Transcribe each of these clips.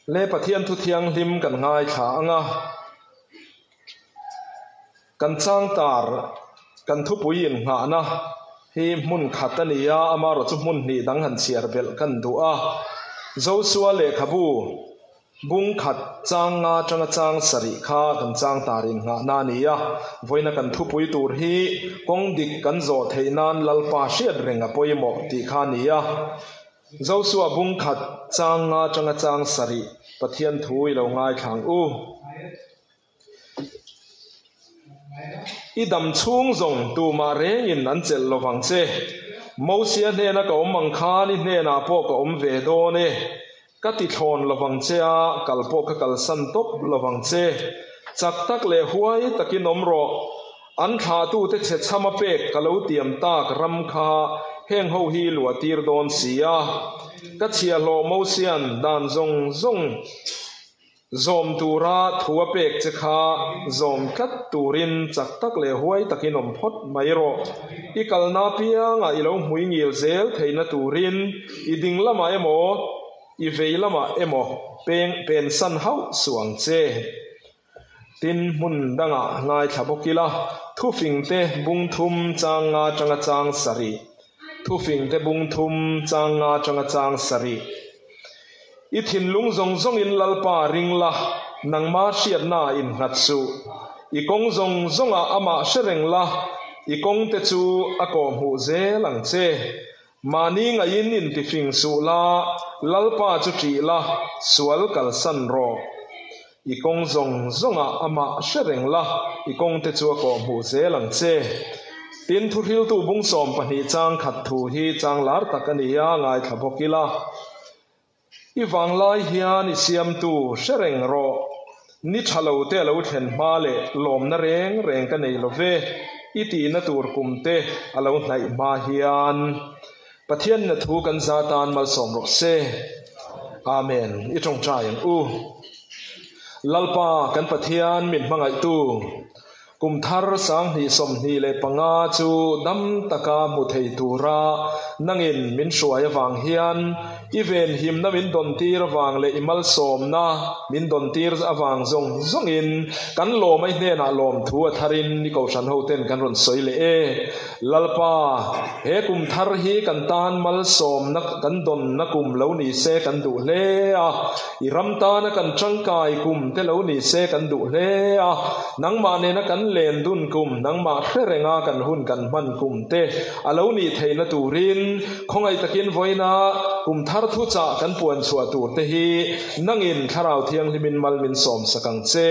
Le Pathian thu thianghlim kan ngaithla ang a, kan changtar kan thupui innghahna hi hmun khat a ni a, amaherawhchu hmun hnih dang han chhiar belh kan duh a. Josua lehkhabu Bung khat chang nga atanga chang sarih kha kan chang tar innghahna a ni a, vawiina kan thupui tur hi kawng dik kan zawh theih nan Lalpa hriat reng a pawimawh tih kha a ni a. Josua bung khat chang nga atanga chang sarih Pathian thu i lo ngaithla ang u. I dam chhung zawng tumah rengin an chelh lovang che. Mosia hnena ka awm ang khan i hnenah pawh ka awm ve dawn e. Ka ti thlawn lovang che a, kal pawh ka kalsan tawp lovang che. Chak tak leh huai takin awm rawh. An thlahtute chhe chhama pek ka lo tiam tak ram kha heng ho hi luah tir dawn si a. Ka chhiahhlawh Mosia'n dan zawng zawng Zawm tura thu a pek che kha zawm tlat turin chak tak leh huai takin awm phawt mai rawh. I kalna apiangah i lo hmui ngil zel theihna turin i ding lamah emaw, i vei lamah emaw peng pensan hauh suh ang che. Tin, hmun dangah ngaithla bawk ila, thufingte bung thum chang nga atanga chang sarih, thufingte bung thum chang nga atanga chang sarih. I thinlung zawng zawngin Lalpa ring la, nangma hriatna innghat suh. I kawng zawng zawngah amah hre reng la, i kawngte chu a kawhhmuh zel ang che. Mahni ngaihin intifing suh la, Lalpa chu ṭih la, sual kalsan rawh. I kawng zawng zawngah amah hre reng la, i kawngte chu a kawhhmuh zel ang che. Tin, thuhriltu bung 12 chang khat thu hi chang lar tak a ni a, ngaithla bawk ila. I vanglai hian i siamtu hre reng rawh. Ni tha lo te a lo thlen hma leh lawmna reng reng ka nei lo ve, i tihna tur kum te a lo hnaih hma hian. Pathian na thu kan za tan malsawm rawh se. Amen. I tawngtai ang u. Lalpa kan Pathian min hmangaihtu, kum thar 2025 chu dam taka hmu thei tura nangin min hruai avang hian i venhimna min dawn tir avang leh i malsawmna min dawn tir avang zawng zawngin kan lawm a i hnenah lawmthu a tharin i kohhran hoten kan rawn sawi leh e. Lalpa, he kum thar hi kan tan malsawmna kan dawnna kum lo ni se kan duh hle a, i ram tana kan tangkai kum te lo ni se kan duh hle a, nangmah nena kan len dun kum, nangmah hre renga kan hun kan hman kum te a lo nih theihna turin khawngaih takin vawiina kum thar thuchah kan puan chhuah tur te hi nangin Thlarau Thianghlimin mal min sawmsak ang che.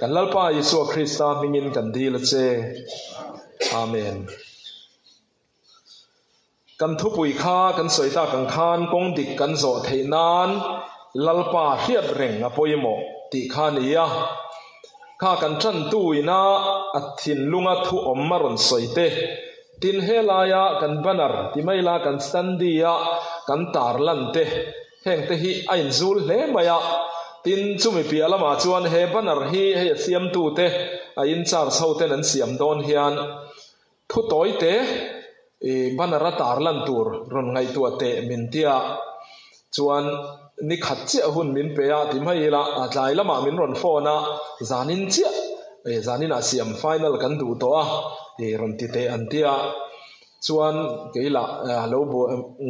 Kan Lalpa Isua Krista hmingin kan dil a che. Amen. Kan thupui kha kan sawi tak ang khan kawng dik kan zawh theih nan Lalpa hriat reng a pawimawh tih kha a ni a. Kha kan tantu ina a thinlunga thu awm a rawn sawi te. Tin helaia kan banner ti mai la kan standee a kan tarlan te heng te hi a inzul hle mai a. Tin, chumi piah lamah chuan he banner hi hei a siamtute a in charge ho ten an siam dawn hian thu tawi te i banner a tarlan tur rawn ngaihtuah teh min tia chuan ni khat chiah hun min pe a ti mai ila a tlai lamah min rawn phone a zanin chiah i zaninah siam final kan duh tawh a i rawn ti teh an tia. Chuan kei lah lo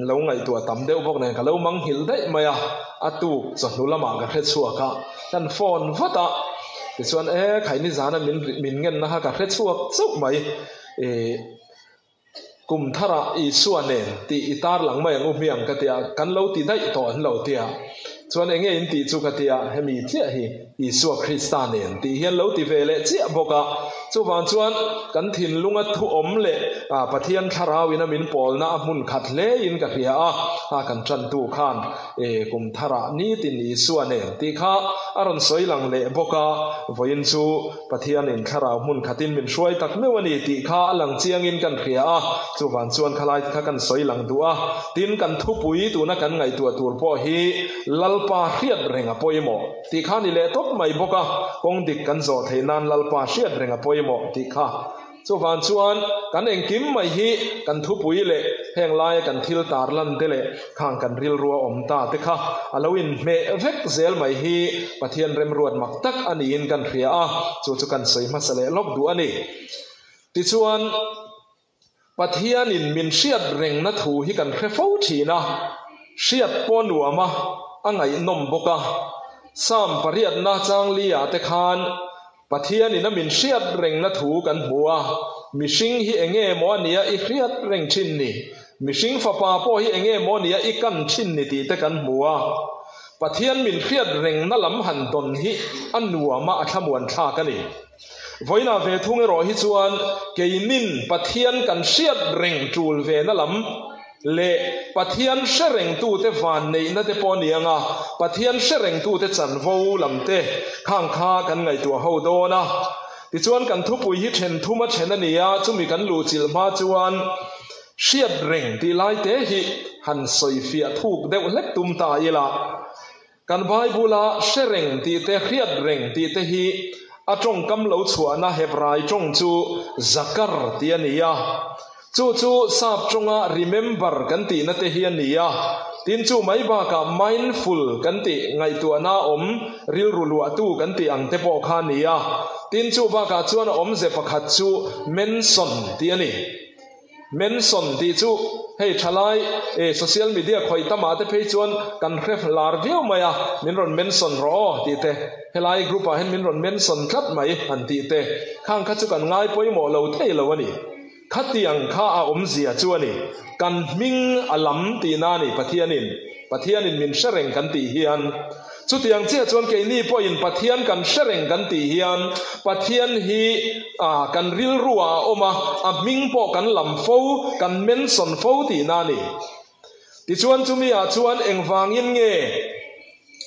lo ngaihtuah tam deuh bawk nen ka lo mang nghilh daih mai a, a tuk chawhnu lamah ka hre chhuak a, kan phone vat a, tichuan e khai nizana min min ngenna kha ka hre chhuak chauh mai, ih kum tharah Isua nen tih i tarlang mai ang u hmiang ka tia, kan lo ti daih tawh an lo tia, chuan enge in tih chu ka tia, hemi chiah hi Isua Krista nen tih hian lo ti ve leh chiah bawk a. Chuvang chuan kan thinlunga thu awm leh Pathian thlarauin a min pawlna a hmun khat hlein ka hria a, a kan tantu khan kum tharah nitin Isua nen tih kha a rawn sawi lang leh bawk a, vawiin chu Pathianin thlarau hmun khatin min hruai tak meuh a ni tih kha a lang chiangin kan hria a, chuvang chuan khalai kha kan sawi lang duh a. Tin, kan thupui tuna kan ngaihtuah tur pawh hi Lalpa hriat reng a pawimawh tih kha ni leh tawp mai bawk a, kawng dik kan zawh theih nan Lalpa hriat reng a pawimawh tih kha. Chuvang chuan kan engkim mai hi kan thupui leh heng laia kan thil tarlan te leh khang kan rilrua awm ta te kha a lo inhmeh vek zel mai hi Pathian remruat mak tak a niin kan hria a, chu chu kan sawi hmasa leh lawk duh a ni. Tichuan, Pathianin min hriat rengna thu hi kan hre fo thin a, hriat pawh nuam a, a ngaihnawm bawk a. Psalm pariatna changli-ah te khan Pathianin a min hriat rengna thu kan hmu a, mihring hi enge maw a nia i hriat reng thin ni? Mihring fapa pawh hi enge maw nia i kan thin ni tih te kan hmu a. Pathian min hriat rengna lam han dawn hi a nuam a, a thlamuan thlak a ni. Vawiinah ve thung erawh hi chuan keinin Pathian kan hriat reng tul ve na lam leh Pathian hre rengtute vanneihna te pawh a ni ang a, Pathian hre rengtute chanvo lam te khang kha kan ngaihtuah ho dawn a. Tichuan kan thupui hi then thum a then a ni a, chumi kan luhchilh hma chuan hriat reng tih lai te hi han sawifiah thuk deuh hlek tum ta ila. Kan Bible-a hre reng tih te hriat reng tih te hi a tawngkam lo chhuahna Hebrai tawng chu zakar tih a ni a. Chu chu sap tawnga remember kan tihna te hi a ni a. Tin chu mai bakah mindful kan tih ngaihtuahna awm rilru luahtu kan tih ang te pawh kha a ni a. Tin chu bakah chuan a awmze pakhat chu mention tih a ni. Mention tih chu hei thalai e social media khawih tamah te phei chuan kan hre lar viau mai a, min rawn mention rawh aw tih te, helai group ah hian min rawn mention tlat mai han tih te, khang kha chu kan ngai pawimawh lo thei lo a ni. Khatiang kha a awmzia chu a ni, kan hming a lam tihna a ni Pathianin. Pathianin min hre reng kan tih hian, chutiang chiah chuan keini pawhin Pathian kan hre reng kan tih hian, Pathian hi kan rilruah a awm a, a hming pawh kan lam fo, kan mention fo tihna a ni. Tichuan chumi ah chuan engvangin nge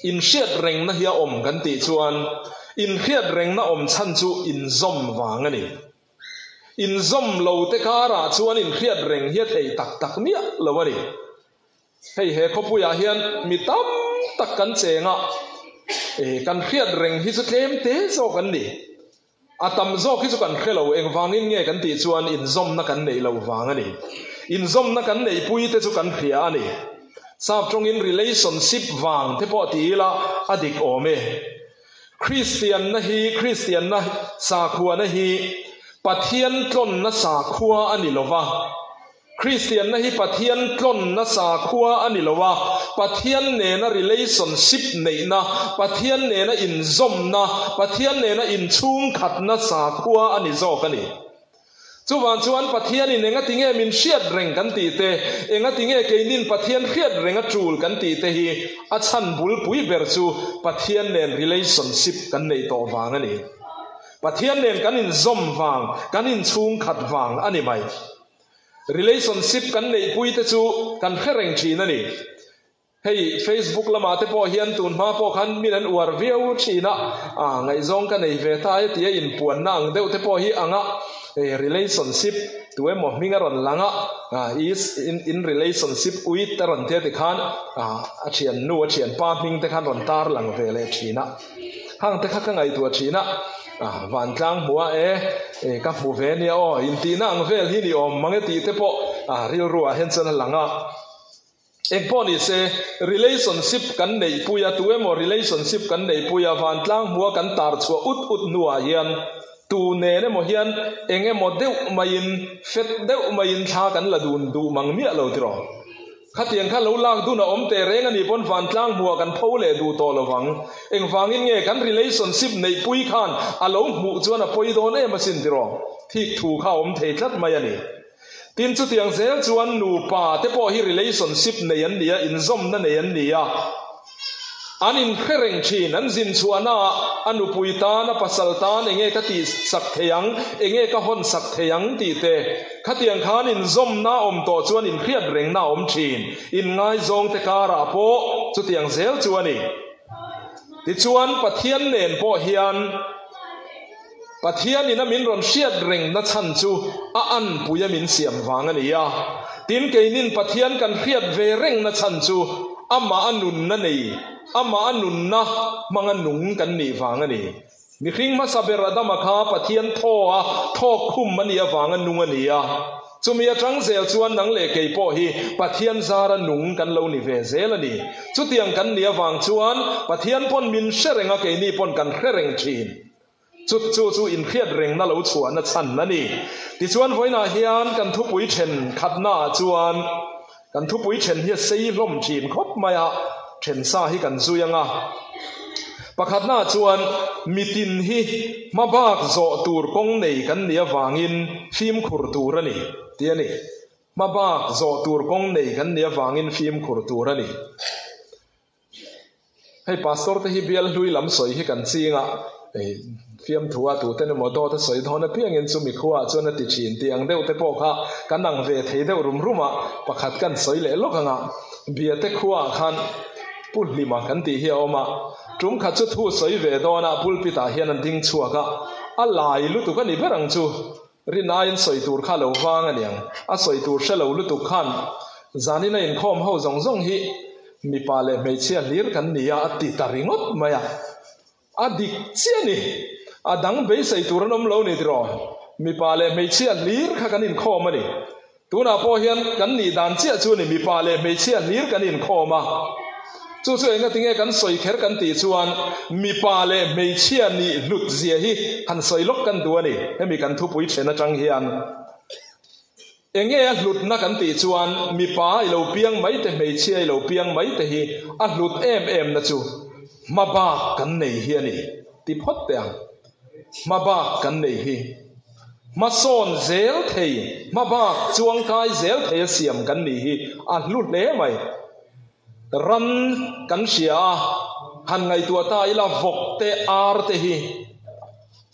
inhriat rengna hi a awm kan tih chuan, inhriat rengna awm chhan chu inzawm vang a ni. Inzawm lo te karah chuan inhriat reng hi a theih tak tak miah lo a ni. Hei he khawpuiah hian mi tam tak kan cheng a, e kan hriat reng hi chu tlem te zawk an ni. A tam zawk hi chu kan hre lo, engvangin nge kan tih chuan inzawmna kan neih loh vang a ni. Inzawmna kan neihpui te chu kan hria a ni. Sap tawngin relationship vang te pawh ti ila a dik awm e. Kristianna hi Kristianna sakhuana hi Pathian tlawnna sakhua a ni lova. Kristianna hi Pathian tlawnna sakhua a ni lo a, Pathian nena relationship neihna, Pathian nena inzawmna, Pathian nena inchhungkhatna sakhua a ni zawk a ni. Chuvang chuan Pathianin engati nge min hriat reng kan tih te, engati nge keinin Pathian hriat reng a tul kan tih te hi a chhan bulpui ber chu Pathian nen relationship kan neih tawh vang a ni. Pathian nen kan inzawm vang, kan inchhungkhat vang a ni mai. Relationship kan neihpui te chu kan hre reng thin a ni. Hei Facebook lamah te pawh hian tun hma pawh khan min an uar viau thin a, ah ngaihzawng ka nei ve ta e tia inpuanna ang deuh te pawh hi ang a, relationship tu emaw hming a rawn lang a, ah is in in relationship with a rawn tia tikhan ah a thiannu a thianpa hming te khan rawn tar lang ve leh thin a. Hang te kha ka ngaihtuah thin a, ah vantlang hmuh a e, e ka hmu ve nia aw, intihna ang vel hi ni awm mang e tih te pawh ah rilru ah hian chuan a lang a. Engpawh ni se, relationship kan neihpui a, tu emaw relationship kan neihpui a, vantlang hmuh a kan tar chhuah ut ut hnuah hian tu nen emaw hian eng emaw deuh maiin, fet deuh maiin thla kan la dun duh mang miah lo tiraw. Khatiang kha lo lak dun a awm teh reng a nih pawn vantlang hmuah kan pho leh duh tawh lo vang. Engvangin nge kan relationship neihpui khan a lo hmuh chuan a pawi dawn em asin tiraw? Thik thu kha a awm thei tlat mai a ni. Tin chutiang zel chuan nupa te pawh hi relationship nei an ni a, inzawmna nei an ni a. An inhre reng thin, an zin chhuahnaah a nupui tan, a pasal tan enge ka tih sak thei ang, enge ka hawn sak thei ang tih te. Khatiang khan inzawmna awm tawh chuan inhriat rengna a awm thin. Inngaizawngte karah pawh chutiang zel chu a ni. Tichuan Pathian nen pawh hian Pathianin a min rawn hriat rengna chhan chu a anpui a min siam vang a ni a. Tin, keinin Pathian kan hriat ve rengna chhan chu amah a nunna nei, amah a nunna hmanga nung kan nih vang a ni. Mihring hmasa ber Adama kha Pathian thaw a thawk khum a nih avanga nung a ni a. Chumi atang zel chuan nang leh kei pawh hi Pathian zara nung kan lo ni ve zel a ni. Chutiang kan nih avang chuan Pathian pawn min hre reng a, keini pawn kan hre reng thin. Chu chu chu inhriat rengna lo chhuahna chhan a ni. Tichuan vawiinah hian kan thupui then khatnaah chuan kan thupui then hi a sei hlawm thin khawp mai a, then sa hi kan zui ang a. Pakhatnaah chuan mitin hi hmabak zawh tur kawng nei kan nih avangin fimkhur tur a ni tih a ni. Hmabak zawh tur kawng nei kan nih avangin fimkhur tur a ni. Hei pastor te hi bial hlui lam sawi hi kan ching a, hei fiamthu a tuten emaw dawt a sawi dawn apiangin chumi khuaah chuan a ti thin tih ang deuh te pawh kha kan ang ve thei deuh rum rum a, pakhat kan sawi leh lawk ang a, Biate khuaah khan Pu Hlima kan tih hi a awm a, tum khat chu thu sawi ve dawn a pulpit ah hian an ding chhuak a, a lai lutuk a ni ber ang chu, rin aiin sawi tur kha lo vang a niang, a sawi tur hre lo lutuk khan zanin a inkhawm ho zawng zawng hi Mipa leh hmeichhia hlir kan ni a, a ti ta ringawt mai a. A dik chiah ni. A dang beisei tur an awm lo ni tiraw? Mipa leh hmeichhia hlir kha kan inkhawm a ni. Tunah pawh hian kan nih dan chiah chu a ni, mipa leh hmeichhia hlir kan inkhawm a. Chu chu enga tinge kan sawi kher kan tih chuan mipa leh hmeichhia nih hlut zia hi han sawi lawk kan duh a ni, hemi kan thupui then atang hian. Enge a hlutna kan tih chuan mipa i lo piang mai te hmeichhia i lo piang mai te hi a hlut em em na chu hmabak kan nei hi a ni ti phawt teh ang. Hmabak kan nei hi hmasawn zel thei, hmabak chuangkai zel thei a siam kan nih hi a hlu hle mai. Ran kan hria a, han ngaihtuah ta ila vawk te ar te hi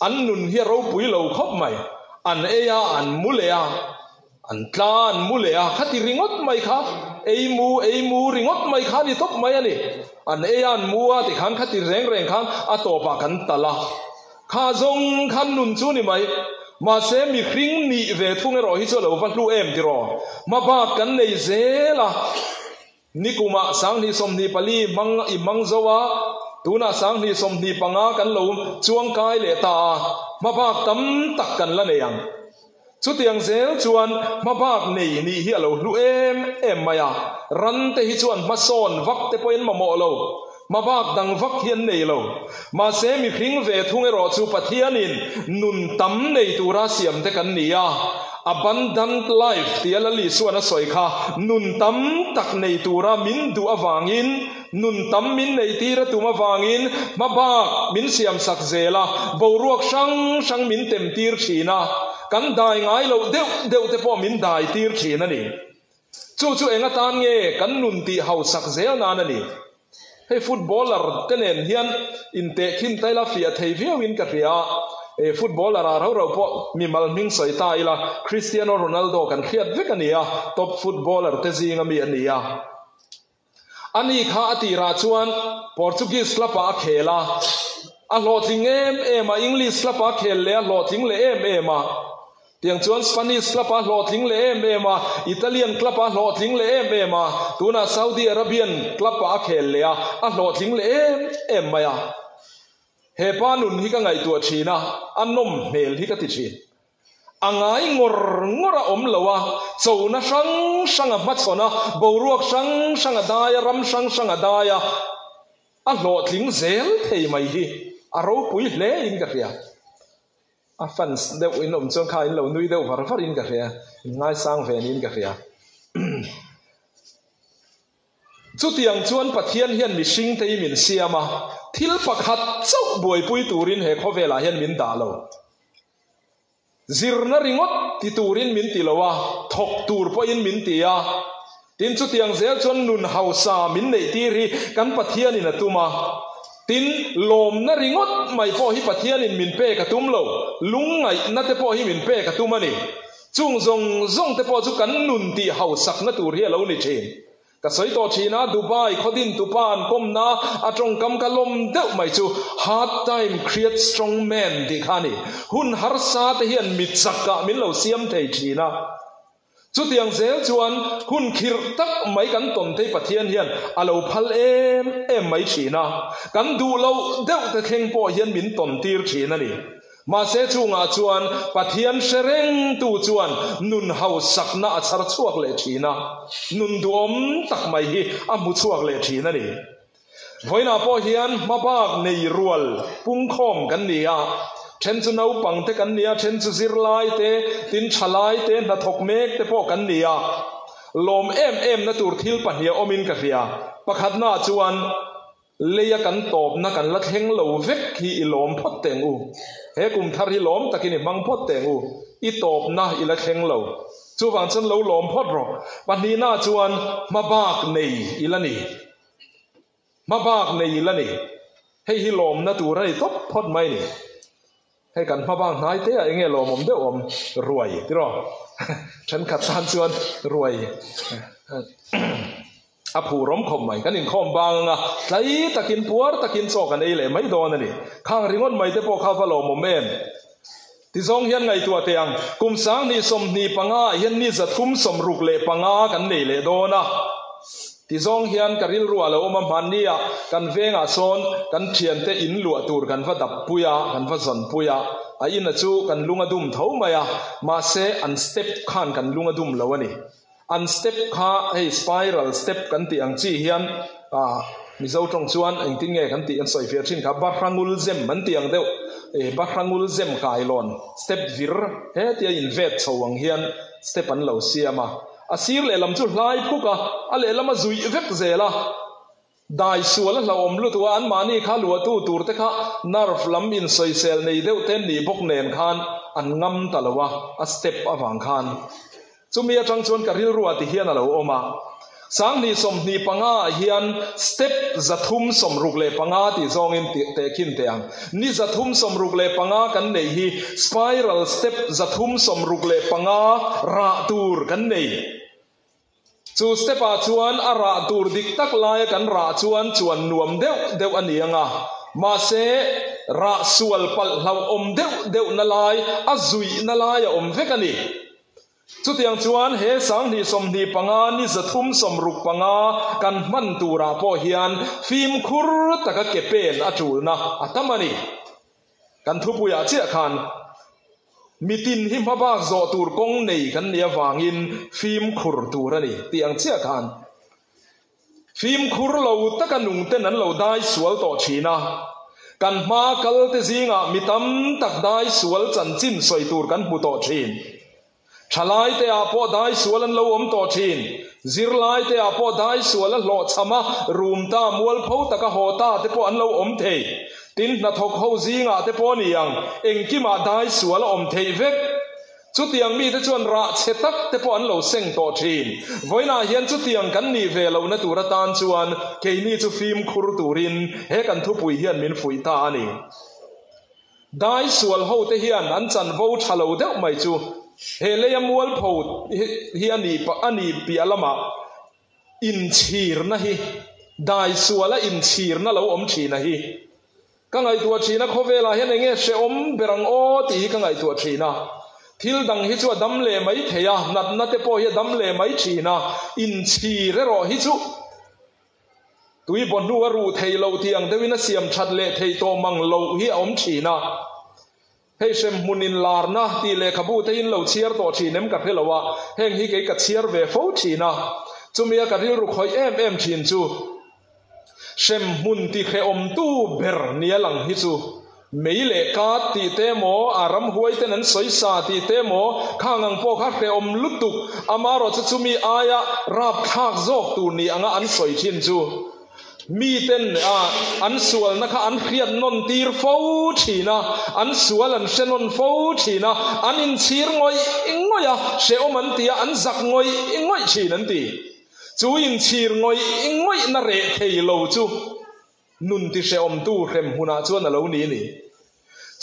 an nun hi a ropui lo khawp mai. An ei a, an mu leh a, an tla a, an mu leh a, khati ringawt mai kha ei mu ei mu ringawt mai kha a ni tawp mai a ni. An ei a, an mu a tikhan khati reng reng khan a tawpah kan talh a. Kha zawng khan nun chu ni mai. Mahse mihring nih ve thung erawh hi chu a lo va hlu em tiraw? Hmabak kan nei zel a. Nikumah 2024 hmang i hmang zo a, tunah 2025 kan lo chuangkai leh ta a, hmabak tam tak kan la nei ang. Chutiang zel chuan hmabak nei nih hi a lo hlu em em mai a, ran te hi chuan hmasawn vak te pawhin mamawh lo, hmabak dang vak hi an nei lo. Mahse mihring ve thung erawh chu Pathianin nun tam nei tura siam te kan ni a, abundant life tia Lal Isuan a sawi kha nun tam tak nei tura min duh avangin Nun tam min neihtir a tum avangin hmabak min siamsak zel a, boruak hrang hrang min temtir thin a, kan dai ngai loh deuh deuh te pawh min dai tir thin a ni. Chu chu eng atan nge kan nun tih hausak zel nan a ni. Hei footballer te nen hian intehkhin ta ila fiah thei viauin ka hria a, e footballer ah rau rau pawh mimal hming sawi ta ila Cristiano Ronaldo kan hriat vek a ni a, top footballer te zinga mi a ni a. Ani kha a tirah chuan Portuguese club-ah a khel a, a hlawhtling em em a, English club-ah a khel leh a hlawhtling leh em em a. Tiang chuan Spanish club-ah a hlawhtling leh em em a, Italian club-ah a hlawhtling leh em em a, tunah Saudi Arabian club-ah a khel leh a, a hlawhtling leh em em mai a. He pa nun hi ka ngaihtuah thin a, a nawm hmel hi ka ti thin. A ngai ngawr ngawr a awm lo a, chona hrang hrang a hmachhawn a, boruak hrang hrang a dai a, ram hrang hrang a dai a, a hlawhtling zel thei mai hi a ropui hle in ka hria. A fans deuh in awm chuan kha in lo nui deuh var var in ka hria, in ngaisang ve niin ka hria. Chutiang chuan Pathian hian mihringte hi min siam a, thil pakhat chauh buaipui turin he khawvelah hian min dah lo. Zirna ringawt ti turin min ti lo a, thawk tur pawhin min ti a. Tin, chutiang zel chuan nun hausa min neihtir hi kan Pathianin a tum a. Tin, lawmna ringawt mai pawh hi Pathianin min pek a tum lo, lungngaihna te pawh hi min pek a tum a ni. Chung zawng zawng te pawh chu kan nun tih hausakna tur hi a lo ni thin. Ka sawi tawh thin a, Dubai khawdin tupa an kawmna a tawngkam ka lawm deuh mai chu Hard time create strong man tih kha a ni. Hun harsa te hian mi chakah min lo siam thei thin a. Chutiang zel chuan hun khirh tak mai kan tawn thei Pathian hian a lo phal em em mai thin a, kan duh loh deuh te thleng pawh hian min tawn tir thin a ni. Mahse chungah chuan Pathian hre rengtu chuan nun hausakna a chhar chhuak leh thin a, nun duhawm tak mai hi a hmu chhuak leh thin a ni. Vawiinah pawh hian hmabak nei rual pungkhawm kan ni a, then chu naupang te kan ni a, then chu zirlai te, tin thalai te, hnathawk mek te pawh kan ni a. Lawm em em na tur thil pahnih a awmin ka hria. Pakhatnaah chuan leia kan tawpna kan la thleng lo vek hi i lawm phawt teng u. He kum thar hi lawm takin i hmang phawt teng u. I tawpna i la thleng lo. Chuvang chuan lo lawm phawt rawh. Pahnihnaah chuan hmabak nei i la ni. Hmabak nei ila ni. Hei hi lawmna tur a ni tawp phawt mai ni. Hei kan hmabak hnai te ah enge lawmawm deuh awm ruai tiraw. Thenkhat tan chuan ruai a phuh rawm khawp mai. Kan inkhawm bang anga tlai takin puar takin chaw kan ei leh mai dawn a ni. Khang ringawt mai te pawh kha va lawmawm em. Tizawng hian ngaihtuah teh ang, kum 2025 ah hian ni 365 kan nei leh dawn a. Tizawng hian ka rilru ah lo awm a, hmanni ah kan vengah sawn kan thiante in luah tur kan va dap pui a, kan va zawn pui a, a in a chu kan lung a dum tho mai a, mahse an step khan kan lung a dum lo a ni. An step kha hei spiral step kan tih ang chi hian ah Mizo tawng chuan engtin nge kan tih an sawi fiah thin kha Bahrangul zem an tih ang deuh eh Bahrangul zem kailawn step vir hetia in vet chho ang hian step an lo siam a, a sir lehlam chu hlai phuk a, a lehlam a zuih vek zel a. Dai sual a hlauhawm lutuk a, anmahni kha luahtu tur te kha nerve lam insawisel nei deuh te nih bawk nen khan an ngam ta lo a, a step avang khan. Chumi atang chuan ka rilruah ti hian a lo awm a, 2025 ah hian step 365 tih zawngin tehkhin teh ang. Ni 365 kan neih hi spiral step 365 rah tur kan nei. Chu step ah chuan a rah tur dik tak laia kan rah chuan chuan nuam deuh deuh a ni ang a, mahse rah sual palh hlauhawm deuh deuh na lai, a zuih na lai a awm vek a ni. Chutiang chuan he 2025 ni 365 kan hman turah pawh hian fimkhur taka ke pen a tulna a tam a ni. Kan thupuiah chiah khan mitin hi hmabak zawh tur kawng nei kan nih avangin fimkhur tur a ni tih ang chiah khan fimkhur lo taka nungten an lo dai sual tawh thin a, kan hma kal te zingah mi tam tak dai sual chanchin sawi tur kan hmu tawh thin. Thalai te ah pawh dai sual an lo awm tawh thin. Zirlai te ah pawh dai sual a hlawhchham a, rum ta, mualpho taka haw ta te pawh an lo awm thei. Tin, hnathawk ho zingah te pawh ni ang, engkimah dai sual a awm theih vek. Chutiang mite chuan rah chhe tak te pawh an lo seng tawh thin. Vawiinah hian chutiang kan nih ve lohna tur atan chuan keini chu fimkhur turin he kan thupui hian min fuih ta a ni. Dai sual ho te hian an chanvo tha lo deuh mai chu he leia mualpho hi a nih a nih piah lamah inchhirna hi dai suala inchhirna lo awm thin a hi ka ngaihtuah thin a, khawvelah hian enge hrehawm ber ang aw tih hi ka ngaihtuah thin a, thil dang hi chu a dam leh mai thei a, natna te pawh hi a dam leh mai thin a, inchhir erawh hi chu Tui baw hnu a ruh theih loh tih ang deuhin a siam that leh theih tawh mang loh hi a awm thin a. Hei hremhmun inlarna tih lehkhabu te in lo chhiar tawh thin em ka hre lo a, heng hi kei ka chhiar ve fo thin a. Chumi a ka rilru khawih em em thin chu hremhmun ti hrehawmtu ber nia lang hi chu Mei leh kat tih te emaw, a ramhuai ten an sawi sa tih te emaw, khang ang pawh kha hrehawm lutuk, amarawh chu chumi aia rapthlak zawk tur ni anga an sawi thin chu mi ten an sualna kha an hriat nawn tir fo thin a, an sual an hre nawn fo thin a, an inchhir ngawih ngawih a, hrehawm an ti a, an zak ngawih ngawih thin an ti. Chu inchhir ngawih ngawihna reh thei lo chu. Nun ti hrehawmtu hrem hmunah chuan a lo ni a ni.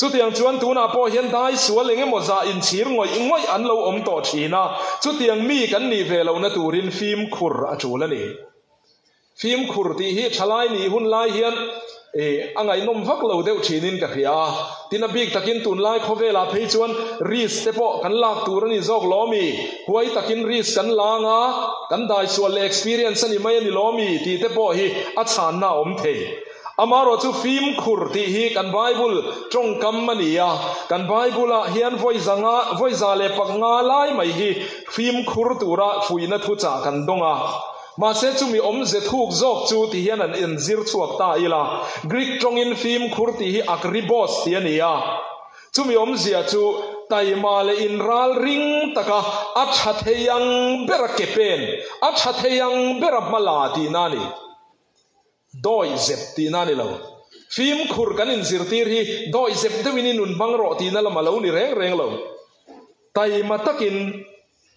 Chutiang chuan tunah pawh hian dai sual eng emaw zah inchhir ngawih ngawih an lo awm tawh thin a, chutiang mi kan nih ve lohna turin fimkhur a tul a ni. Fimkhur tih hi thalai nih hun lai hian. E, a ngaihnawm vak lo deuh thinin ka hria a. Tin, a bik takin tunlai khawvelah phei chuan risk te pawh kan lak tur a ni zawk law mi? Huai takin risk kan la anga kan daisual leh experience a ni mai a ni law mi? tih te pawh hi a chhanna a awm thei. Amaherawh chu fimkhur tih hi kan Bible tawngkam a ni a, kan Bible-ah hian vawi zanga, vawi 105 lai mai hi fimkhur tura fuihna thuchah kan dawng a. Mahse chumi awmze thuk zawk chu ti hian an inzir chhuak ta ila, Greek tawngin fimkhur tih hi akribos tih a ni a. Chumi awmzia chu taima leh inral ring taka a tha thei ang bera ke pen, a tha thei ang bera hma la tihna a ni. Dawi zep tihna a ni lo. Fimkhur kan inzirtir hi dawi zep deuhin i nun hmang rawh tihna lam a lo ni reng reng lo. Taima takin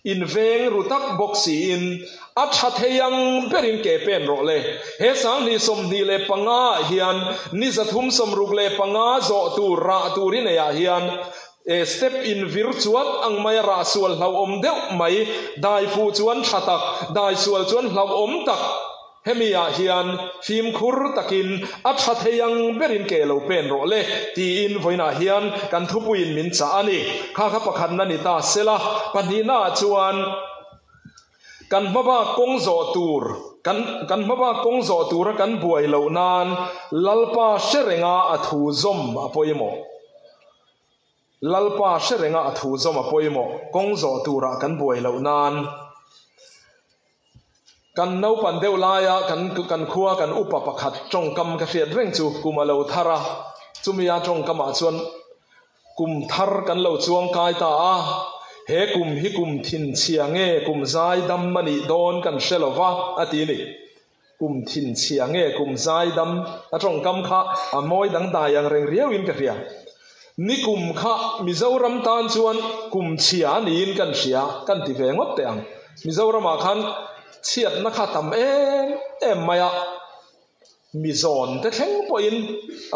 Inveng ru tak bawk siin a tha thei ang berin ke pen rawh le. He 2025 ah hian ni 365 zawh tur rah tur i nei ah hian e step in vir chuat ang mai a rah sual hlauhawm deuh mai, dai fuh chuan tha tak, dai sual chuan hlauhawm tak. Hemi ah hian fimkhur takin a tha thei ang berin ke lo pen rawh le tiin vawiinah hian kan thupuiin min chah a ni. Kha kha pakhatna ni ta sela, pahnihna ah chuan kan hmabak kawng zawh tur kan kan hmabak kawng zawh tura kan buai loh nan Lalpa hre renga a thu zawm a pawimawh. Lalpa hre renga a thu zawm a pawimawh kawng zawh turah kan buai loh nan. Kan naupan deuh laia kan kan khua kan upa pakhat tawngkam ka hriat reng chu kum a lo thar a, chumia tawngkamah chuan kum thar kan lo chuang kai ta a, he kum hi kum thinchhia nge kum zai dam a nih dawn kan hre lo va a ti ni. Kum thinchhia nge kum zai dam a tawngkam kha a mawi dangdai ang reng riauin ka hria. Ni kum kha Mizoram tan chuan kum chhia a niin kan hria kan ti ve ngawt teh ang. Mizoramah khan chhiatna kha tam em em mai a, mizawn te thleng pawhin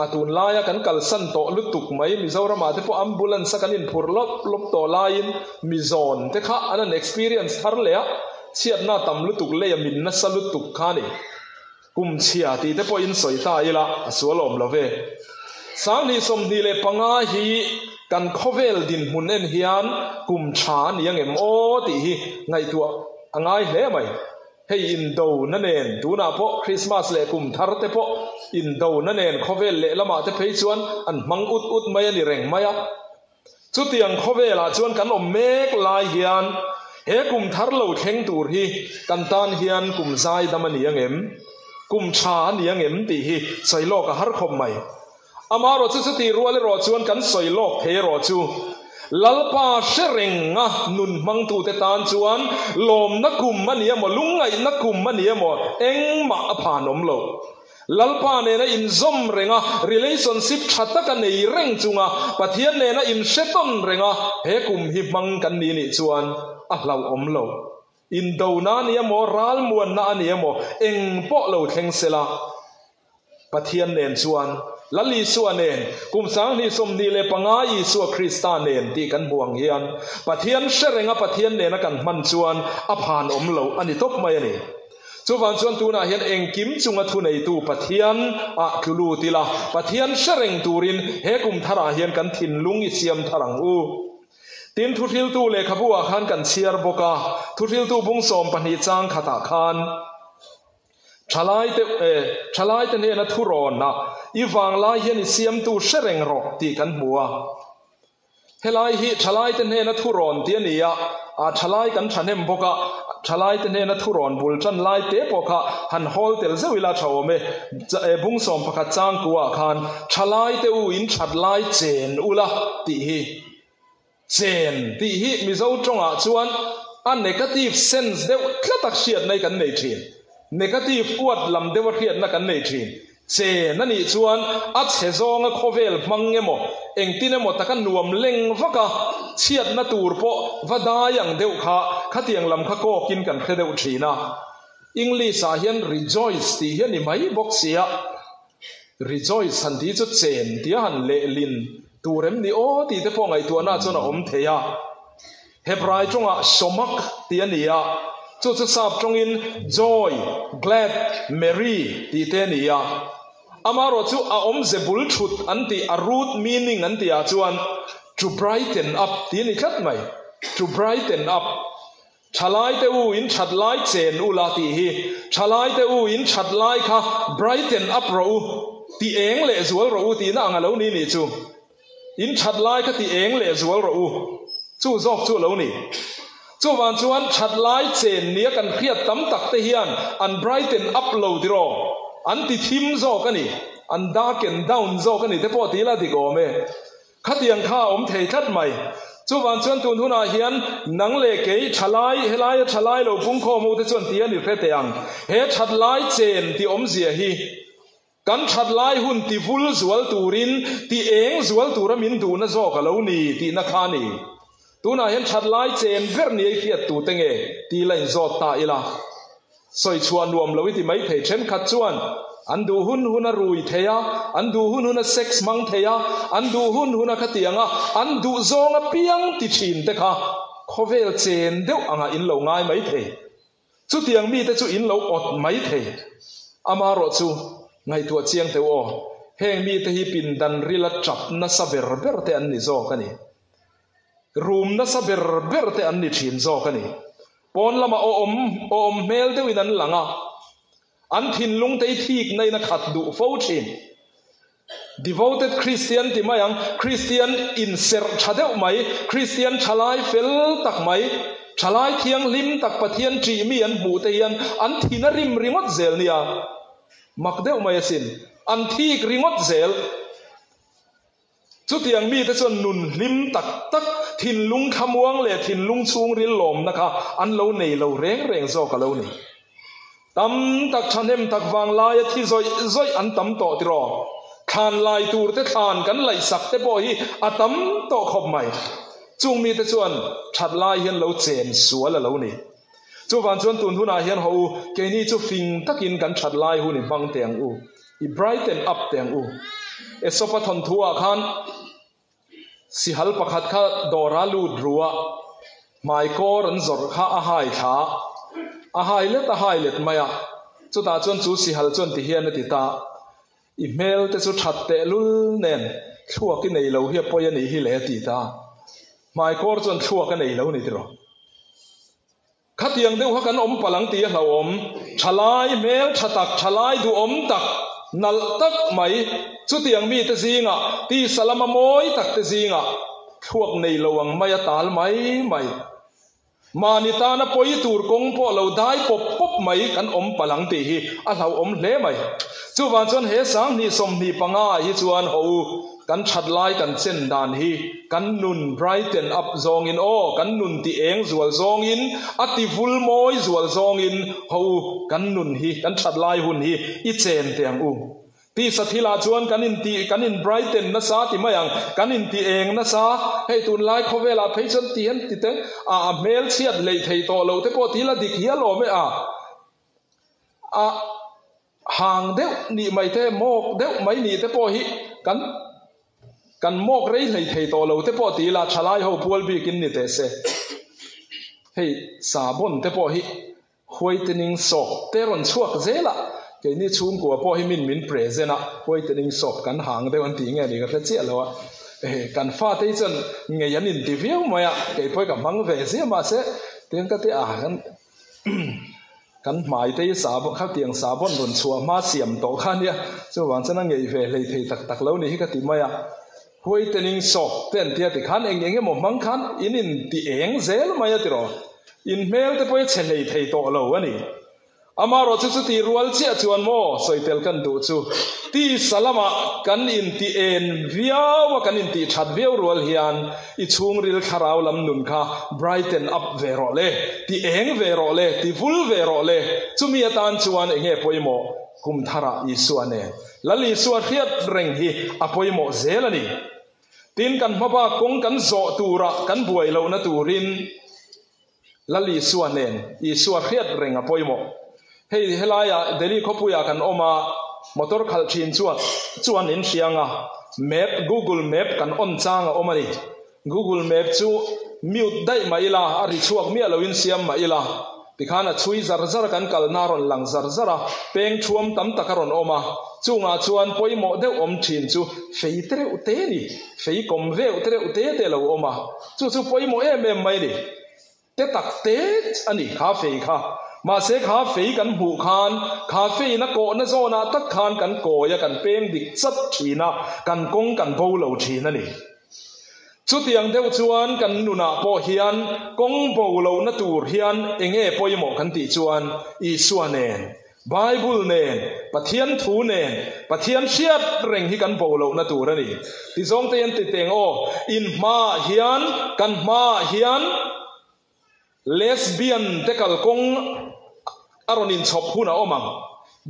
a tunlaia kan kalsan tawh lutuk mai. Mizoramah te pawh ambulance a kan inphurh lawp lawp tawh laiin mizawn te kha an han experience thar leh a, chhiatna tam lutuk lei a min nasa lutuk kha a ni. Kum chhia tih te pawhin sawi ta ila a sual awm lo ve. 2025 hi kan khawvel dinhmun en hian kum tha a ni angem aw tih hi ngaihtuah a ngai hle mai. Hei indona nen tunah pawh Christmas leh kum thar te pawh indona nen khawvel lehlamah te phei chuan an hmang ut ut mai a ni reng mai a. Chutiang khawvelah chuan kan awm mek lai hian he kum thar lo thleng tur hi kan tan hian kum zai dam a ni angem, kum tha a ni angem tih hi sawi lawk a har khawp mai. Amaherawh chu chutih rual erawh chuan kan sawi lawk thei erawh chu Lalpa hre renga nun hmangtute tan chuan lawmna kum a ni emaw, lungngaihna kum a ni emaw engmah a phan awm lo. Lalpa nena inzawm reng a, relationship tha taka nei reng chunga Pathian nena inhre tawn reng a, he kum hi hmang kan ni nih chuan a hlauhawm lo. Indona a ni emaw, ralmuanna a ni emaw, eng pawh lo thleng sela, Pathian nen chuan, Lal Isua nen, kum 2025 Isua Krista nen tih kan hmu ang hian, Pathian hre renga Pathian nena kan hman chuan a phanawm lo a ni tawp mai a ni. Chuvang chuan tunah hian engkim chunga thuneitu Pathian ah tlu lut ila, Pathian hre reng turin he kum tharah hian kan thinlung i siam thar ang u. Tin, Thuhriltu lehkhabu ah khan kan chhiar bawk a, Thuhriltu bung 12 chang khatah khan, Thalaite, thalaite hnena thurawn ah i vanglai hian i siamtu hre reng rawh tih kan hmu a. Helai hi thalaite hnena thurawn tih a ni a, a thalai kan thahnem bawk a, thalaite hnena thurawn bul tan lai te pawh kha han hawl tel zeuh ila tha awm e. Bung 11 changkuah khan thalaite u in that lai chen ula tih hi. Chen tih hi Mizo tawngah chuan a negative sense deuh tlat a hriatna hi kan nei thin. Negative uat lam deuh a hriatna kan nei thin. Chen a nih chuan a chhe zawnga khawvel hmang emaw, engtin emaw taka nuam leng vak a, chhiatna tur pawh va dai ang deuh kha khatiang lam kha kawkin kan hre deuh thin a. English ah hian rejoice tih hi a ni mai bawk sia. Rejoice han tih chu chen tia han lehlin tur em ni aw tih te pawh ngaihtuahna chuan a awm thei a. Hebrai tawngah Shomak tih a ni a, chu chu sap tawngin joy, glad, merry tih te a ni a. Amaherawhchu a awmze bul thut an tih, a root meaning an tih ah chuan to brighten up tih a ni tlat mai. To brighten up. Thalai te u in that lai chen u la tih hi. Thalai te u in that lai kha brighten up rawh u, ti eng leh zual rawh u tihna ang a lo ni nih chu. In that lai kha ti eng leh zual rawh u. Chu zawk chu a lo ni. Chuvang chuan that lai chen nia kan hriat tam tak te hian an brighten up lo tiraw? An ti thim zawk a ni. An darken down zawk a ni te pawh ti ila dik awm e. Khatiang kha a awm thei tlat mai. Chuvang chuan tun hunah hian nang leh kei thalai, helaia thalai lo pungkhawm ho te chuan ti a ni hre teh ang. He that lai chen ti awmzia hi Kan that lai hun ti vul zual turin, ti eng zual tura min duhna zawk a lo ni tihna kha a ni. Tunah hian that lai chen ber ni ei hriat tute nge ti la inzawt ta ila. Sawi chhuah nuam lo i ti mai thei. Thenkhat chuan an duh hun hun a rui thei a, an duh hun hun a sex hmang thei a, an duh hun hun a khatiang a, an duh zawng apiang ti thin te kha khawvel chen deuh angah in lo ngai mai thei. Chutiang mite chu in lo awt mai thei. Amaherawh chu, ngaihtuah chiang teu aw, heng mite hi pindan rila tap nasa ber ber te an ni zawk a ni. Rum nasa ber ber te an ni thin zawk a ni. Pawn lamah awm awm hmel deuhin an lang a, an thinlung te hi thikna in a khat duh fo thin. Devoted Christian ti mai ang, Christian inserh tha deuh mai, Christian thalai fel tak mai, thalai thianghlim tak Pathian ṭih mi an hmuh te hian an thin a rim ringawt zel nia. Mak deuh mai asin. An thik ringawt zel. Chutiang mite chuan nun hlim tak tak, thinlung thlamuang leh thinlung chhungril lawmna kha an lo nei lo reng reng zawk a lo ni. Tam tak thahnem tak vang laia thi zawih zawih an tam tawh tiraw? Thlan lai tur te thlan kan laihsak te pawh hi a tam tawh khawp mai. Chung mite chuan that lai hian lo chen sual a lo ni. Chuvang chuan tun hunah hian haw u, keini chu fing takin kan that lai hun i hmang teh ang u, i brighten up teh ang u. Aesop-a thawnthu-ah khan Sihal pakhat kha dawra lut ru a, hmaikawr an zawrh kha a hai thla a, a hai let a hai let mai a. Chutah chuan chu sihal chuan ti hian a ti ta, I hmel te chu that teh lul nen, thluak i nei lo hi a pawi a nih hi le a ti ta. Hmaikawr chuan thluak a nei lo ni tiraw? Khatiang deuh kha kan awm palh ang tih a hlauhawm. Thalai hmel tha tak, thalai duhawm tak, nalh tak mai, chutiang mite zingah, tisa lama mawi tak te zingah thluak nei lo ang mai a tal mai mai. Mahni tana pawi tur kawng pawh lo dai pawp pawp mai kan awm palh ang tih hi a hlauhawm hle mai. Chuvang chuan he 2025 ah hi chuan haw u, Kan that lai kan chen dan hi kan nun brighten up zawngin aw, kan nun ti eng zual zawngin, a ti vul mawi zual zawngin ho u, kan nun hi, kan that lai hun hi i chen teh ang u. Tisa thilah chuan kan in ti, kan in brighten nasa ti mai ang, kan in ti eng nasa, hei tunlai khawvelah phei chuan ti hian ti teh a, a hmel chhiat hleih thei tawh lo te pawh ti la dik hial awm e a, a. Hang deuh nih mai te, mawk deuh mai nih te pawh hi kan kan mawk rei hlei thei tawh lo te pawh ti ila thalai ho pual bikin ni teh se. Hei sabon te pawh hi whitening soap te rawn chhuak zel a, keini chhungkua pawh hi min min present a, whitening soap kan hang deuh an tih nge ni ka hre chiah lo a. Kan fate hi chuan ngei an inti viau mai a, kei pawh hi ka hmang ve ziah mahse tiang ka ti a kan Kan hmai te hi sa khatiang sabon rawn chhuah hma siam tawh kha nia, chuvang chuan a ngeih ve hlei thei tak tak lo ni hi ka ti mai a. Whitening soap te an tia tikhan eng eng emaw hmang khan in in ti eng zel mai a tiraw. In hmel te pawh hi chhe hlei thei tawh lo a ni. Amaherawh chu chuti rual chiah chuan maw sawitel kan duh chu tisa lamah kan inti en viau a kan intih that viau rual hian I chhungril thlarau lam nun kha brighten up ve rawh le, ti eng ve rawh le, ti vul ve rawh le. Chumi atan chuan enge pawimawh? Kum tharah Isua nen Lal Isua hriat reng hi a pawimawh zel a ni. Tin, kan hmabak kawng kan zawh turah kan buai lohna turin Lal Isua nen Isua hriat reng a pawimawh. Hei helaiah Delhi khawpuiah kan awm a, motor khalh thin chuan chuan in hriang a, map, Google map kan on chang a awm a ni. Google map chu mute daih mah ila, a ri chhuak miah loin siam mah ila. Tikhan a chhui zar zar a, kan kalna a rawn lang zar zar a, peng thuam tam tak a rawn awm a, chungah chuan pawimawh deuh awm thin chu fei te reuh te ni, fei kawm veuh te reuh te te a lo awm a, chu chu pawimawh em em mai ni. Te tak te a ni kha fei kha. Mahse kha fei kan hmuh khan, kha feiin a kawhna zawnah tak khan kan kawi a, kan peng dik chat thin a, kan kawng kan bo lo thin a ni. Chutiang deuh chuan kan nunah pawh hian kawng bo lohna tur hian enge pawimawh kan tih chuan Isua nen, Bible nen, Pathian thu nen, Pathian hriat reng hi kan bo lohna tur a ni. Ti zawng te hian ti teng aw, in hmaah hian, kan hmaah hian lesbian te kalkawng a rawn inchhawp hun a awm ang,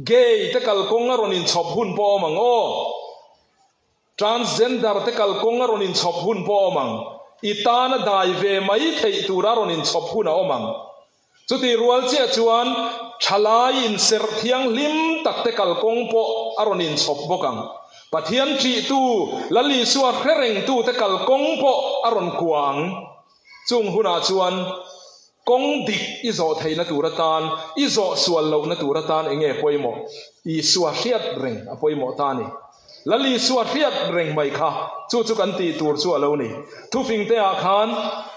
gay te kalkawng a rawn inchhawp hun pawh a awm ang aw. Transgender te kalkawng a rawn inchhawp hun pawh a awm ang. I tana dai ve mai theih tura rawn inchhawp hun a awm ang. Chutih rual chiah chuan thalai inserh thianghlim tak te kalkawng pawh a rawn inchhawp bawk ang. Pathian ṭihtu, Lal Isua hre rengtu te kalkawng pawh a rawn kua ang. Chung hunah chuan kawng dik i zawh theihna tur atan, i zawh sual lohna tur atan eng nge pawimawh? Isua hriat reng a pawimawh ta a ni. Lal Isua hriat reng mai kha chu chu kan tih tur chu a lo ni. Thufingte ah khan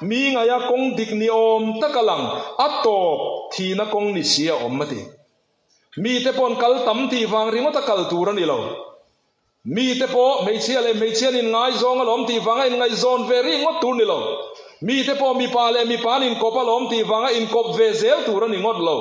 mi ngaia kawng dik ni awm tak a lang, a tawp thihna kawng ni si a awm a ti. Mite paw'n kal tam tih vang ringawt a kal tur a ni lo. Mite pawh hmeichhia leh hmeichhia an inngaizawng alawm tih vanga inngaihzawn ve ringawt tur ni lo. Mite pawh mipa leh mipa an inkawp alawm tih vanga inkawp ve zel tur a ni ngawt lo.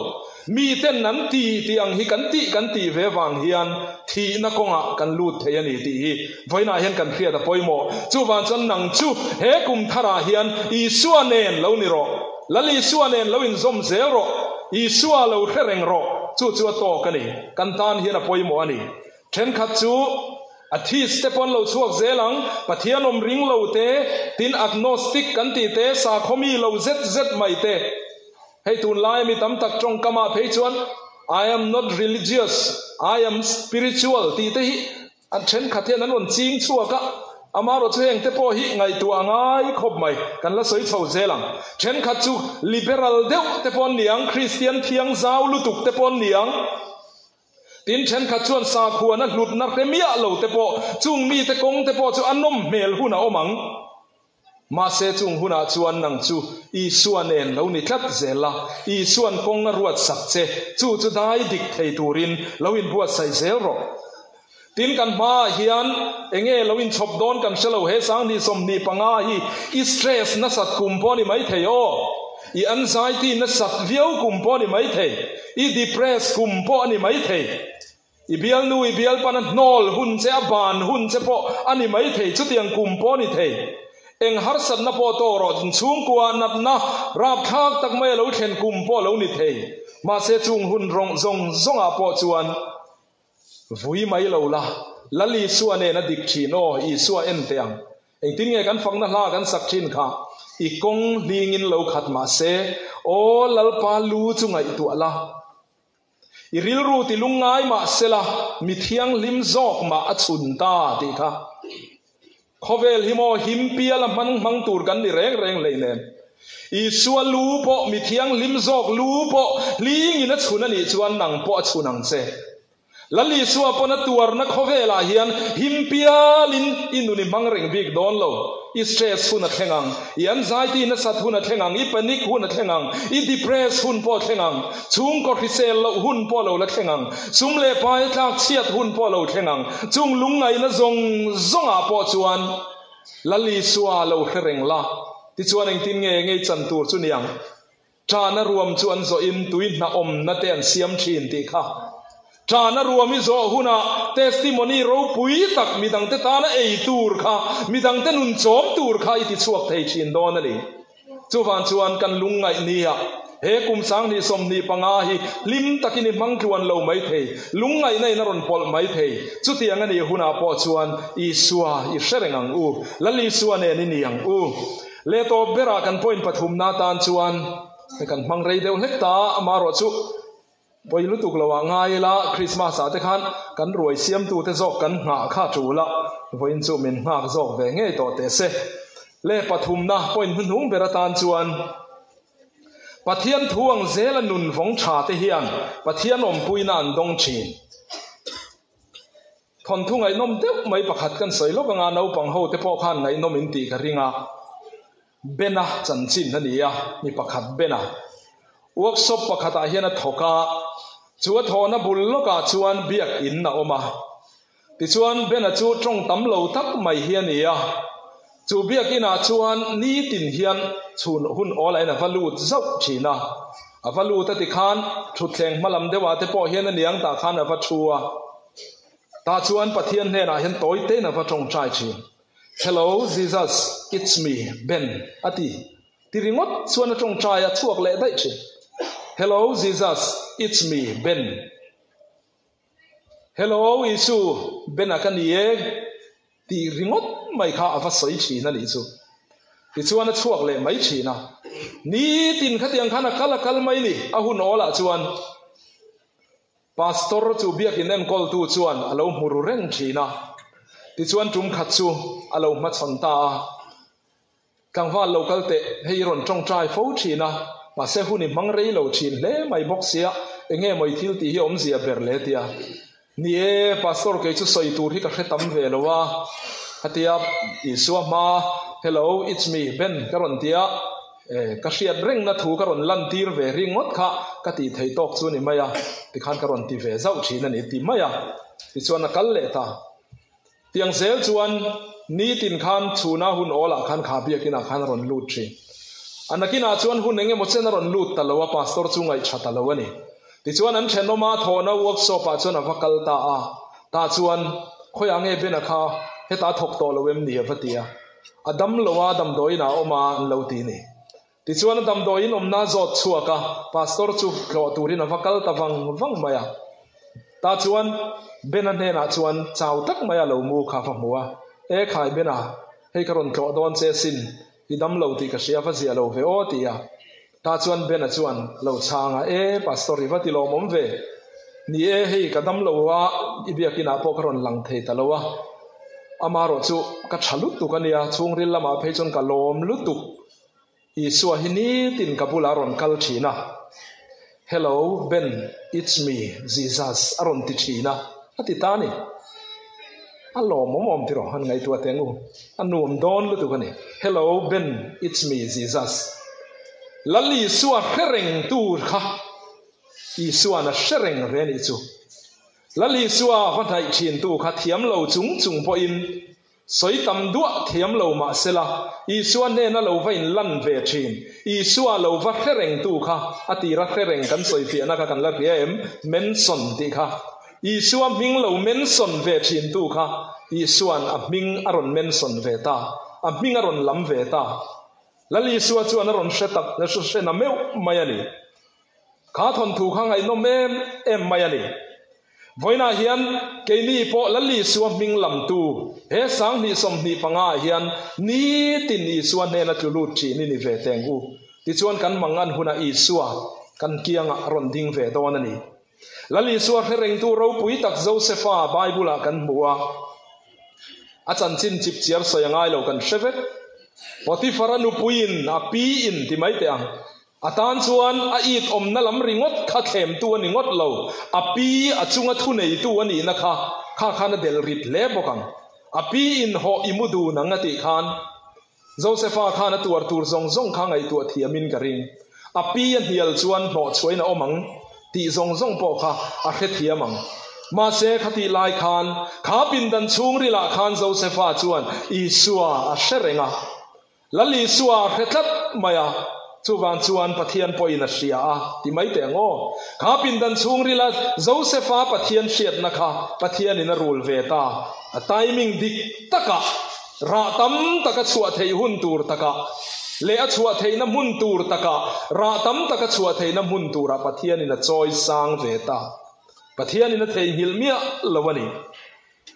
Miten an ti tih ang hi kan tih kan tih ve vang hian thihna kawngah kan lut thei a ni tih hi vawiinah hian kan hriat a pawimawh. Chuvang chuan nang chu he kum tharah hian Isua nen lo ni rawh. Lal Isua nen lo inzawm zel rawh. Isua lo hre reng rawh. Chu chu a tawk a ni. Kan tan hian a pawimawh a ni. Thenkhat chu atheist te pawh an lo chhuak zel ang, Pathian awm ring lo te, tin agnostic kan tih te, sakhaw mi lo zet zet mai te. Hei tunlaia mi tam tak tawngkamah phei chuan I am not religious, I am spiritual tih te hi an thenkhat hian an rawn ching chhuak a, amaherawhchu heng te pawh hi ngaihtuah a ngai khawp mai, kan la sawi chho zel ang. Thenkhat chu liberal deuh te pawh an ni ang, Kristian thiang zau lutuk te pawh an ni ang. Tin, thenkhat chuan sakhuana hlutna hre miah lo te pawh, chung mite kawng te pawh chu a nawm hmel hun a awm ang. Mahse, chung hunah chuan nang chu Isua nen lo ni tlat zel la, Isua'n kawng a ruatsak che, chu chu dai dik thei turin lo inbuatsaih zel rawh. Tin, kan hmaah hian enge lo inchhawp dawn kan hre lo, he 20 25 hi i stress nasat kum pawh a ni maithei aw, i anxiety nasat viau kum pawh a ni maithei, i depress kum pawh a ni maithei, i bialnu i bialpana hnawl hun che a ban hun che pawh a ni maithei, chutiang kum pawh a ni thei. Eng harsatna pawh tawk rawh, chhungkua natna rapthlak tak mai a lo thlen kum pawh a lo ni thei. Mahse chung hun rawng zawng zawngah pawh chuan Vui mai lo la, Lal Isua nen a dik thin aw, Isua en teh ang. Engtin nge kan fakna hla kan sak thin kha? I kawng hlingin lo khat mah se, aw Lalpa lu chu ngaihtuah la. I rilru ti lungngai mah se la, mi thianghlim zawk mah a chhun ta tih kha. Khawvel hi maw him pial a hman hmang tur kan ni reng reng hleinem. Isua lu pawh, mi thianghlim zawk lu pawh hlingin a chhun a nih chuan nang pawh a chhun ang che. Lal Isua pawn a tuarna khawvelah hian him pialin i nun i hmang reng bik dawn lo. I stress hun a thleng ang, i anxiety nasat hun a thleng ang, i panic hun a thleng ang, i depress hun pawh a thleng ang, chhungkaw hrisel loh hun pawh a lo la thleng ang, sum leh pai a tlak chhiat hun pawh a lo thleng ang. Chung lungngaihna zawng zawngah pawh chuan Lal Isua lo hre reng la, tichuan engtin nge ngei chan tur chu niang? Ṭahna ruam chu an zawhin tui hna awmna te an siam ṭhin tih kha. Ṭahna ruam i zawh hunah testimony ropui tak midangte tana ei tur kha, midangte nun chawm tur kha i ti chhuak thei ṭhin dawn a ni. Chuvang chuan kan lungngaih nia he kum 2025 hi hlim takin i hmang tluan lo mai thei, lungngaihna in a rawn pawlh mai thei. Chutiang a nih hunah pawh chuan Isua i hre reng ang u, Lal Isua nen i ni ang u. Leh tawp berah kan point pathumna atan chuan kan hmang rei deuh hlek ta a, amaherawhchu pawi lutuk lo ah ngai ila Christmas ah te khan kan ruai siamtute zawk kan nghah kha tul a, vawiin chu min nghak zawk ve ngei tawh teh se. Leh pathumna point hnuhnung ber atan chuan. Pathian thu ang zela nun vawng tha te hian Pathian awmpuina an dawng thin. Thawnthu ngaihnawm deuh mai pakhat kan sawi lawk anga naupang ho te pawh khan ngaihnawm in tih ka ring a. Bena chanchin a ni a, mi pakhat Bena. Workshop pakhatah hian a thawk a, chu a thawhna bul lawkah chuan biakin a awm a. Tichuan, Bena chu tawng tam lo tak mai hi a ni a. Chu biakinah chuan nitin hian chhun hun awlain a va lut zauh thin a. A va lut a tikhan thutthleng hma lam deuhah te pawh hian a niang tah khan a va thu a. Tah chuan Pathian hnenah hian tawi tein a va tawngtai thin. Hello, Jesus, it's me, Ben, a ti. Ti ringawt chuan a tawngtai a chhuak leh daih thin. Hello, Jesus, it's me, Ben. Hello Isu, Bena ka ni e tih ringawt mai kha a va sawi thin a nih chu. Tichuan a chhuak leh mai thin a. Nitin khatiang khan a kal a kal mai ni, a hun awlah chuan Pastor chu biakin enkawltu chuan a lo hmu ru reng thin a. Tichuan tum khat chu a lo hmachhawn ta a. Tlangval lo kal teh, hei i rawn tawngtai fo thin a, mahse hun i hmang rei lo thin hle mai bawk sia, enge maw i thil tih hi awmzia ber le tia. Ni e, Pastor kei chu sawi tur hi ka hre tam ve lo a, khatia Isua hma, Hello, it's me, Ben ka rawn tia, e, ka hriat rengna thu ka rawn lan tir ve ringawt kha ka tih thei tawk chu ni mai a, tikhan ka rawn ti ve zauh thin a ni ti mai a, tichuan a kal leh ta. Tiang zel chuan nitin khan chhuna hun awlah khan kha biakinah khan a rawn lut thin. A nakinah chuan hun eng emaw chen a rawn lut ta lo a, pastor chu ngaihṭha ta lo a ni. Tichuan an thenawma thawhna workshop-ah chuan a va kal ta a, tah chuan khawiah nge Bena kha hetah a thawk tawh lo em ni a va ti a. A dam lo a, damdawiinah a awm a an lo ti ni. Tichuan a damdawiin awmna zawt chhuak a, pastor chu tlawh turin a va kal ta vang vang mai a. Tah chuan Bena hnenah chuan chau tak maia lo mu kha va hmu a, E khai Bena, hei ka rawn tlawh dawn che sin, i dam lo tih ka hria va ziah lo ve aw ti a. Tah chuan Bena chuan lo chhang a, E pastor i va ti lawmawm ve, ni e hei ka dam lo a, i biakinah pawh ka rawn lang thei ta lo a, amarawh chu ka tha lutuk a nia, chhungril lamah phei chuan ka lawm lutuk. Isua hi nitin ka bulah a rawn kal thin a, Hello Ben, it's me, Jesus a rawn ti thin a, a ti ta a ni. A lawmawm awm tiraw han ngaihtuah teh ang u, a nuam dawn lutuk a ni. Hello Ben, it's me, Jesus. Lal Isua hre reng tur kha Isua'n a hre reng ve a nih chu. Lal Isua va hnaih thintu kha thiam lo chung chung pawhin Sawi tam duah thiam lo mah sela, Isua hnena lo va inlan ve thin. Isua lo va hre rengtu kha, a tira hre reng kan sawi fiahna kha kan la hria em? Mention tih kha. Isua hming lo mention ve thintu kha, Isua'n a hming a rawn mention ve ta, a hming a rawn lam ve ta. Lal Isua chuan a rawn hre tak, hre na meuh mai a ni. Kha thawnthu kha ngaihnawm em em mai a ni. Vawiinah hian keini pawh Lal Isua hming lamtu he 2025 ah hian nitin Isua hnena tlu lut thin i ni ve teng u. Tichuan kan mangan hunah Isua kan kiangah a rawn ding ve dawn a ni. Lal Isua hre rengtu ropui tak Josefa Bible-ah kan hmu a. A chanchin chipchiar sawi a ngai lo kan hre vek. Potiphar-a nupuiin a piin ti mai teh ang. A tan chuan a it awmna lam ringawt kha thlemtu a ni ngawt lo, a pi a chunga thuneitu a nihna kha kha khan a delh rit hle bawk ang. A pi in hawh i mu dun ang a tih khan Josefa khan a tuar tur zawng zawng kha ngaihtuah thiamin ka ring. A pi a hnial chuan hnawhchhuahin a awm ang tih zawng zawng pawh kha a hrethiam ang. Mahse khatih lai khan kha pindan chhungrilah khan Josefa chuan Isua a hre reng a. Lal Isua a hre tlat mai a, chuvang chuan Pathian pawhin a hria a, ti mai teh ang aw. Kha pindan chhungrila Josefa Pathian hriatna kha Pathianin a rul ve ta. A timing dik takah, rah tam taka chhuah theih hun tur takah leh a chhuah theihna hmun tur takah, rah tam taka chhuah theihna hmun turah Pathianin a chawi sang ve ta. Pathianin a theihnghilh miah lo a ni.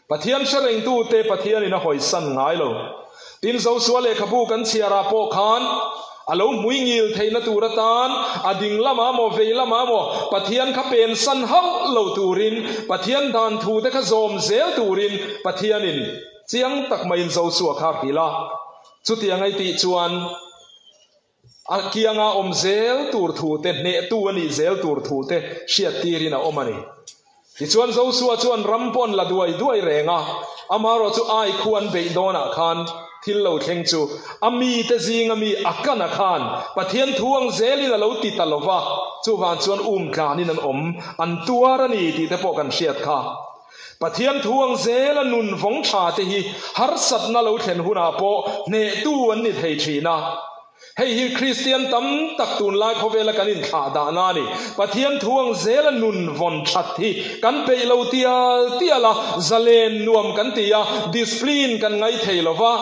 Pathian hre rengtute Pathianin a hawisan ngai lo. Tin, Josua lehkhabu kan chhiarah pawh khan a lo hmui ngil theihna tur atan a ding lamah maw vei lamah maw Pathian kha pensan hauh lo turin, Pathian dan thute kha zawm zel turin Pathianin chiang tak maiin Josua kha a hrilh a. Chutiang a i tih chuan. A kianga awm zel tur thu te, hnehtu a nih zel tur thu te hriattirin a awm a ni. Tichuan Josua chuan ram pawh an la duai duai reng a, amaherawh chu Ai khu an beih dawnah khan thil lo thleng chu a mite zinga mi Akana khan Pathian thu ang zelin a lo ti ta lo va, chuvang chuan um tlanin an awm, an tuar a ni tih te pawh kan hriat kha. Pathian thu ang zela nun vawng tha te hi harsatna lo thlen hunah pawh hnehtu an ni thei thin a. Hei hi Kristian tam tak tunlai khawvela kan inthlah dahna a ni. Pathian thu ang zela nun vawn that hi kan peih lo tial tial a, zalen nuam kan ti a, discipline kan ngai thei lo va.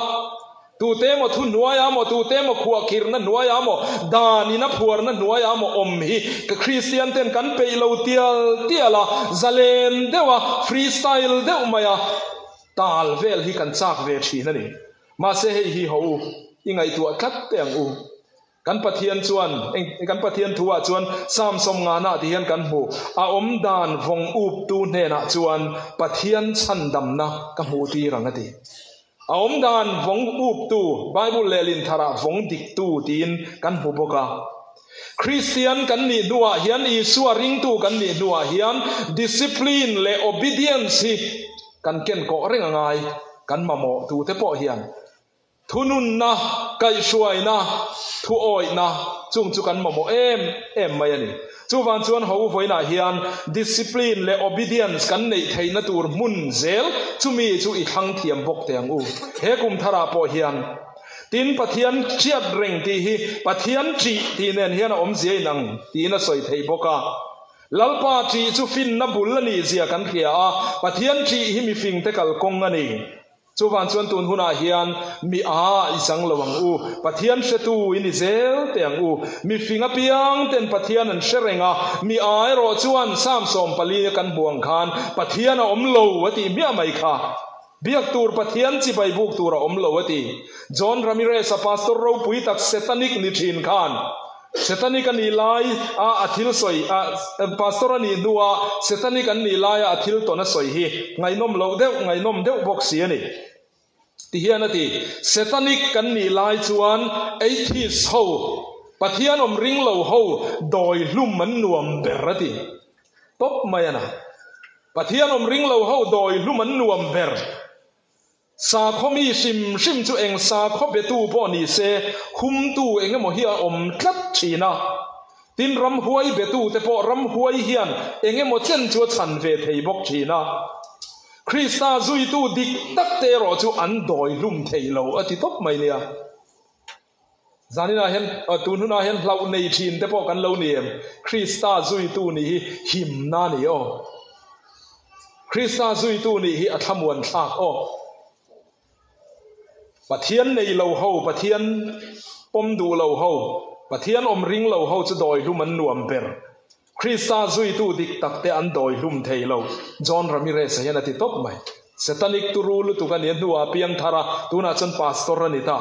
Tute emaw thu hnuaiah maw, tute emaw khuahkhirhna hnuaiah maw, danin a phuarna hnuaiah maw awm hi ka Kristian ten kan peih lo tial tial a, zalen deuh a, free style deuh mai a, tal vel hi kan chak ve thin a ni. Mahse hei hi haw u, i ngaihtuah tlat teh ang u. Kan Pathian chuan, kan Pathian thu ah chuan Psalm 50 ah ti hian kan hmu, A awm dan vawng up tu hnenah chuan Pathian chhandamna ka hmuh tir ang a ti. A awm dan vawng uptu, Bible lehlin tharah vawng diktu tiin kan hmu bawk a. Kristian kan nih hnuah hian, Isua ringtu kan nih hnuah hian discipline leh obedience hi kan ken kawh reng a ngai, kan mamawh tute pawh hian thununna, kaihhruaina, thuawihna chung chu kan mamawh em em mai a ni. Chuvang chuan ho vawiinah hian discipline leh obedience kan neih theihna tur hmun zel chumi chu i thlang thiam bawk teh ang u. He kum tharah pawh hian tin Pathian hriat reng tih hi Pathian ṭih tih nen hian a awmzia inang tiin a sawi theih bawk a. Lalpa ṭih chu finna bul a nih zia kan hria a, Pathian ṭih hi mifingte kalkawng a ni. Chuvang chuan tun hunah hian mi a i chang lo ang u, Pathian hretu i ni zel teh ang u. Mi fing apiang ten Pathian an hre reng a, mi a erawh chuan Psalm 14 a kan hmuh ang khan Pathian a awm lo a tih hmiah mai kha. Biak tur Pathian chibai buk tur a awm lo a ti. John Ramirez a pastor ropui tak Setanic ni thin khan Setanic a nih lai a a thil sawi a Pastor a nih hnua Setanic an nih laia a thil tawn a sawi hi ngaihnawm loh deuh ngaihnawm deuh bawk si a ni. Ti hian a ti, Setanic kan nih lai chuan atheist ho, Pathian awm ring lo ho dawi hlum an nuam ber a ti. Tawp mai a na. Pathian awm ring lo ho dawi hlum an nuam ber. Sakhaw mi hrim hrim chu eng sakhaw betu pawh ni se, humtu eng emaw hi a awm tlat thin a. Tin, ramhuai betute pawh ramhuai hian eng emaw chen chu a chhan ve thei bawk thin a. Krista zuitu dik takte erawh chu an dawi hlum thei lo a ti tawp mai nia. Zaninah hian, tun hunah hian hlauh nei thin te pawh kan lo ni em? Krista zuitu nih hi himna a ni aw. Krista zuitu nih hi a thlamuan thlak aw. Pathian nei lo ho, Pathian pawm duh lo ho, Pathian awm ring lo ho chu dawi hlum an nuam ber. Krista zuitu dik tak te an dawi hlum thei lo, John Ramirez-a hian a ti tawp mai. Satanic turu lutuk a nia hnuah piang thar a, tunah chuan pastor a ni ta.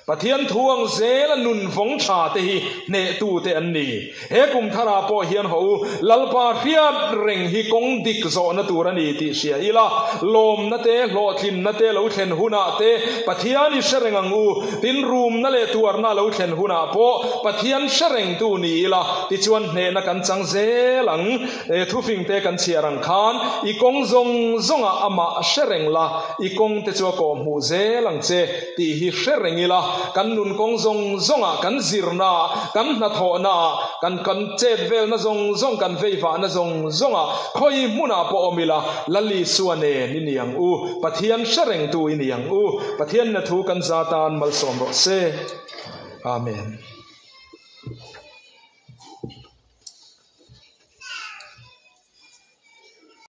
Pathian thu ang zela nun vawng tha te hi hnehtu te an ni. He kum tharah pawh hian haw u, Lalpa hriat reng hi kawng dik zawhna tur a ni tih hria ila, lawmna te, hlawhtlinna te lo thlen hunah te Pathian i hre reng ang u. Tin, rumna leh tuarna lo thlen hunah pawh Pathian hre rengtu ni ila, tichuan hnehna kan chang zel ang. E thufing te kan chhiar ang khan, i kawng zawng zawngah amah hre reng la, i kawng te chu a kawh hmuh zel ang che tih hi hre reng ila, kan nun kawng zawng zawngah, kan zirnaah, kan hnathawhnaah, kan kan chet velna zawng zawng, kan veivahna zawng zawngah, khawi hmunah pawh awm ila, Lal Isua nen i ni ang u, Pathian hre rengtu i ni ang u, Pathian na thu kan za tan malsawm rawh se. Amen.